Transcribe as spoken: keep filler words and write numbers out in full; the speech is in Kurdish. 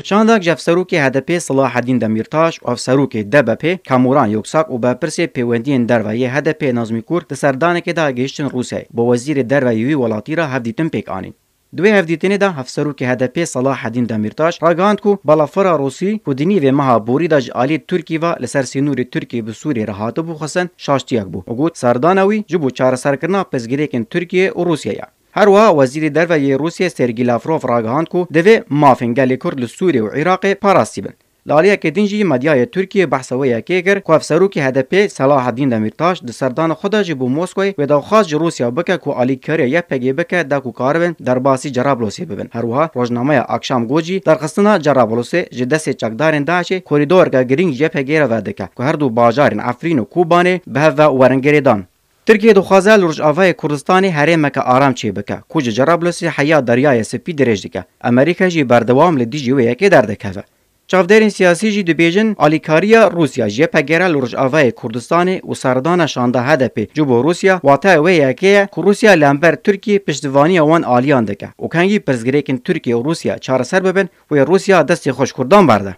Şandak ji hevserokê H D P Selahaddîn Demîrtaş û hevserokê D B P Kamuran Yoksak û berpirsê pêwendiyên derve yê H D P Nazmî Kûr di serdanekê de gihiştin Rûsyayê, bo wezîrê derve yê wî welatî re hevdîtin pêk anîn. Di wê hevdîtinê de hevserokê H D P Selahaddîn Demîrtaş ragihand ku balafira Rûsî ku di nîvê meha borî de ji alî Tirkî ve li ser sînorê Tirkiyê bi Sûriyê re hatibû xwestin şaştiyek bû û got serdana wî ji bo çareserkirina pirsgirêkên Tirkiye û Rûsya ye. Her wiha Wezîrê Derve yê Rûsiyê Sergî Lavrov ragihand ku divê mafên gelê Kurd li Sûriyê û Iraqê parastî bin. Li aliyekê din jî medyayê Tirkiyê behsa wê yekê kir ku hevserokê H D P Selahaddîn Demîrtaş di serdana xwe de jî bo Moskowê wê daxwaz ji Rûsya bike ku alîkariya Y P G bike da ku karibin derbasî Cerablosê bibin. Her wiha rojnameya Akşam Got jî derxistina Cerablosê ji destê çekdarên DAIŞê korîdoreke girîng ji Y P G re vedike ku her du bajarên Efrîn û Kobanê bi hev ve werin girêdan. Tirkiye dixwaze li Rojavayê Kurdistanê herêmeke aram çêbike, ku ji Cerablosê heya Deryayê Spî dirêj dike. Amerîka jî berdewam li dijî wê yekê derdikeve. Çavdêrên siyasî jî dibêjin, alîkariya Rûsya ji Y P G re li Rojavayê Kurdistanê û serdana şanda H D P ji bo Rûsya, wateya wê yekê ye ku Rûsya li hember Tirkiyê piştevaniya wan aliyan dike û kengî pirsgirêkên Tirkiye û Rûsya çareser bibin, wê Rûsya destê xwe ji Kurdan berde.